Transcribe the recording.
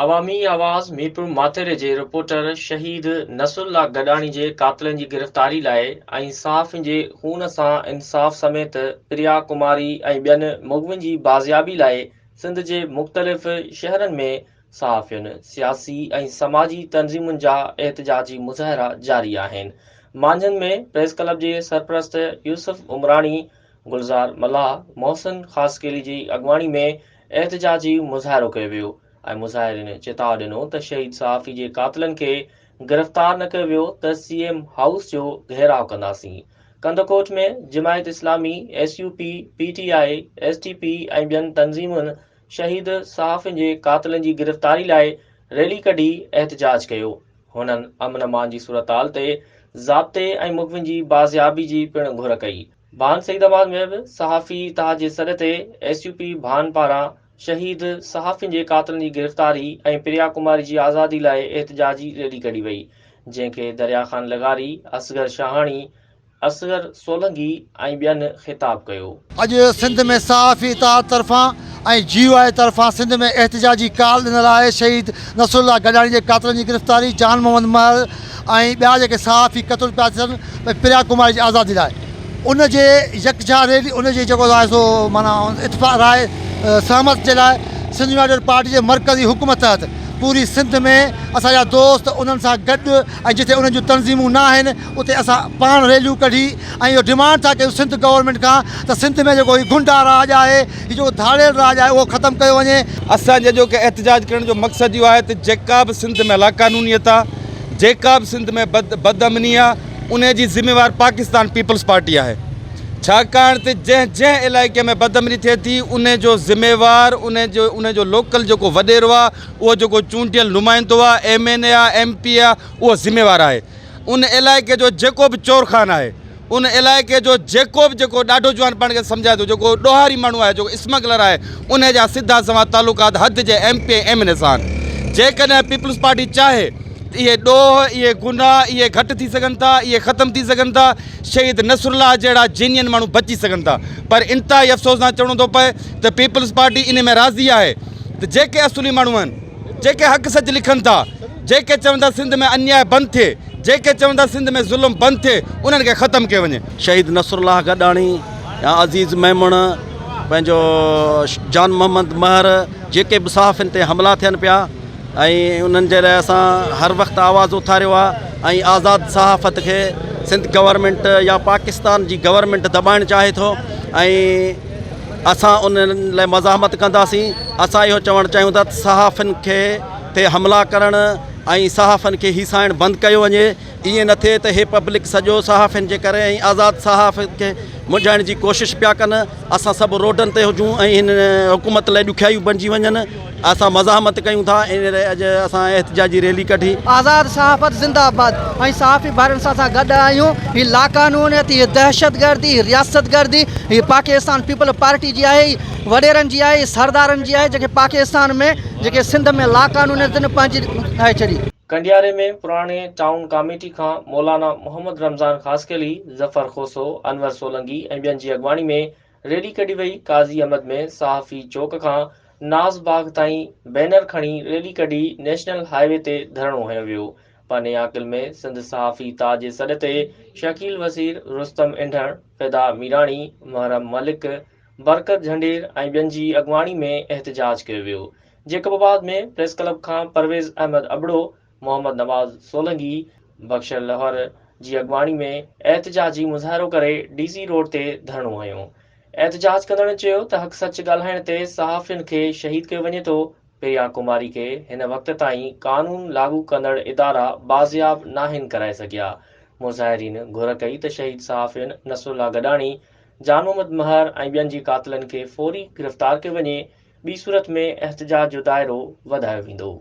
عوامي آواز ميرپور ماٿيلي جي رپورٽر شهيد نصرالله گڏاڻي جي قاتلن جي گرفتاري لاء ۽ صحافين جي خون سان انصاف سميت پريا ڪماري ۽ ٻين مغوين جي بازيابي لاء سنڌ جي مختلف شهرن ۾ صحافين، سياسي ۽ سماجي تنظيمن جا احتجاجي مظاهرا جاري آهن. مانجهند ۾ پريس ڪلب جي سرپرست يوسف عمراڻي، گلزار ملاح، محسن خاصخيلي جي اڳواڻي ۾ احتجاجي مظاهرو ڪيو ويو. ۽ مظاهرين چتاء ڏنو ته شهيد صحافي جي قاتلن کي گرفتار نه ڪيو ويو ته سي ايم هائوس جو گهيراء ڪنداسين. Kandhkot ۾ Jamaat Islami, S U P, P T I, S T P ۽ ٻين تنظيمن شهيد صحافين جي قاتلن جي گرفتاري لاء ريلي ڪڍي احتجاج ڪيو. هنن امن امان جي صورتحال تي ضابطي ۽ مغوين جي بازيابي جي پڻ گهر ڪئي. ڀان سعيد آباد ۾ به صحافي اتحاد جي سڏ تي ايس يو پي ڀان پاران شهيد صحافين جي قاتلن جي گرفتاري ۽ پريا ڪماري جي آزادي لاء احتجاجي ريلي ڪڍي وئي، جنهن کي دريا خان لغاري، اصغر شاهاڻي، اصغر سولنگي ۽ ٻين خطاب ڪيو. اڄ سنڌ ۾ صحافي اتحاد طرفان ۽ جي يو آء طرفان سنڌ ۾ احتجاجي ڪال ڏنل آهي، شهيد نصرالله گڏاڻي جي قاتلن جي گرفتاري، جان محمد مهر ۽ ٻيا جيڪي صحافي قتل پيا ٿين پريا ڪماري جي آزادي لاء ان جي يڪجا ريلي ان جي جيڪو آهي سو معنيٰ اتفاق راء سهمت جي لاء سنڌ يونائيٽيڊ پارٽي جي مرڪزي حڪم تحت پوري سنڌ ۾ اسان جا دوست انهن سان گڏ ۽ جتي انهن جون تنظيمون نه آهن اتي اسان پاڻ ريليون ڪڍي ۽ اهو ڊمانڊ ٿا ڪيون سنڌ گورنمينٽ کان ته سنڌ ۾ جيڪو هي گنڊا راڄ آهي هي جيڪو ڌاڙيل راڄ آهي اهو ختم ڪيو وڃي. اسان جي اڄوڪي احتجاج ڪرڻ جو مقصد اهو آهي ته جيڪا به سنڌ ۾ لاقانونيت آ جيڪا به سنڌ ۾ بد بدامني آ انهي جي ذميوار پاڪستان پيپلز پارٽي آهي ڇاڪاڻ ته جنهن جنهن علائقي ۾ بدامني ٿئي ٿي انهي جو ذميوار انهي جو انهي جو لوڪل جيڪو وڏيرو آ اهو جيڪو چونڊيل نمائندو آ ايم اين اي آ ايم پي اي آ اهو ذميوار آهي ان علائقي جو جيڪو به چور خان آهي ان علائقي جو جيڪو به جيڪو ڏاڍو جوان پاڻ کي سمجهائي ٿو جيڪو ڏوهاري ماڻهو آهي جيڪو اسمگلر آهي ان جا سڌا سنوان تعلقات حد جي ايم پي ۽ ايم اين اي سان آهن جيڪڏهن پيپلز پارٽي چاهي ته اهي ڏوهه اهي گناهه اهي گهٽ ٿي سگهن ٿا اهي ختم ٿي سگهن ٿا شهيد نصرالله جهڙا جينين ماڻهو بچي سگهن ٿا پر انتهائي افسوس سان چوڻو ٿو پئي ته پيپلز پارٽي ان ۾ راضي آهي ته جيڪي اصولي ماڻهو آهن جيڪي حق سچ لکن ٿا، جيڪي چون ٿا سنڌ ۾ انياء بند ٿئي، جيڪي چون ٿا سنڌ ۾ ظلم بند ٿئي، انهن کي ختم ڪيو وڃي. شهيد نصرالله گڏاڻي يا عزيز ميمڻ پنهنجو جان محمد مهر جيڪي به صحافين تي حملا ٿين پيا ۽ انهن جي لاء اسان هر وقت آواز اٿاريو آهي ۽ آزاد صحافت کي سنڌ گورنمينٽ يا پاڪستان جي گورنمينٽ دٻائڻ چاهي ٿو ۽ اسان انهن لاء مزاحمت ڪنداسين اسان اهو چوڻ چاهيون ٿا ته صحافين کي تي حملا ڪرڻ ۽ صحافين کي هيسائڻ بند ڪيو وڃي ائين نه ٿئي ته هي پبلڪ سڄو صحافين جي ڪري ۽ آزاد صحافين کي منجهائڻ جي ڪوشش پيا ڪن اسان سڀ روڊن تي هجون ۽ هن حڪومت لاء ڏکيائيون بڻجي وڃن اسان مزاحمت ڪيون ٿا ان لاء اڄ اسان احتجاجي ريلي ڪڍي. آزاد صحافت زنده آباد ۽ صحافي ڀائرن سان اسان گڏ آهيون هي لاقانونيت هي دهشتگردي هي رياستگردي هي پاڪستان پيپلز پارٽي جي آهي هي وڏيرن جي آهي هي سردارن جي آهي جيڪي پاڪستان ۾ جيڪي سنڌ ۾ لاقانونيت پنهنجي ٺاهي ڇڏي. ڪنڊياري ۾ پراڻي ٽائون ڪاميٽي کان مولانا محمد رمضان خاصخيلي، ظفر کوسو، انور سولنگي ۽ ٻين جي اڳواڻي ۾ ريلي ڪڍي وئي، قاضي احمد ۾ صحافي چوڪ کان ناز باغ تائين بينر کڻي ريلي ڪڍي نيشنل هاء وي تي ڌرڻو هنيو ويو، پني عاقل ۾ سنڌ صحافي اتحاد جي سڏ تي شڪيل وزير، رستم انڍڻ، فدا ميراڻي، محرم ملڪ، برڪت جهنڊير ۽ ٻين جي اڳواڻي ۾ احتجاج ڪيو ويو، جيڪب آباد ۾ پريس ڪلب کان پرويز احمد ابڙو، محمد نواز سولنگي، بخشل لهور جي اڳواڻي ۾ احتجاجي مظاهرو ڪري ڊي سي روڊ تي ڌرڻو هنيو. احتجاج ڪندڙن چيو ته حق سچ ڳالهائڻ تي صحافين کي شهيد ڪيو وڃي ٿو، پريا ڪماري کي هن وقت تائين قانون لاڳو ڪندڙ ادارا بازياب ناهن ڪرائي سگهيا. مظاهرين گهر ڪئي ته شهيد صحافين نصرالله گڏاڻي، جان محمد مهر ۽ ٻين جي قاتلن کي فوري گرفتار ڪيو وڃي، ٻي صورت ۾ احتجاج جو دائرو وڌايو ويندو.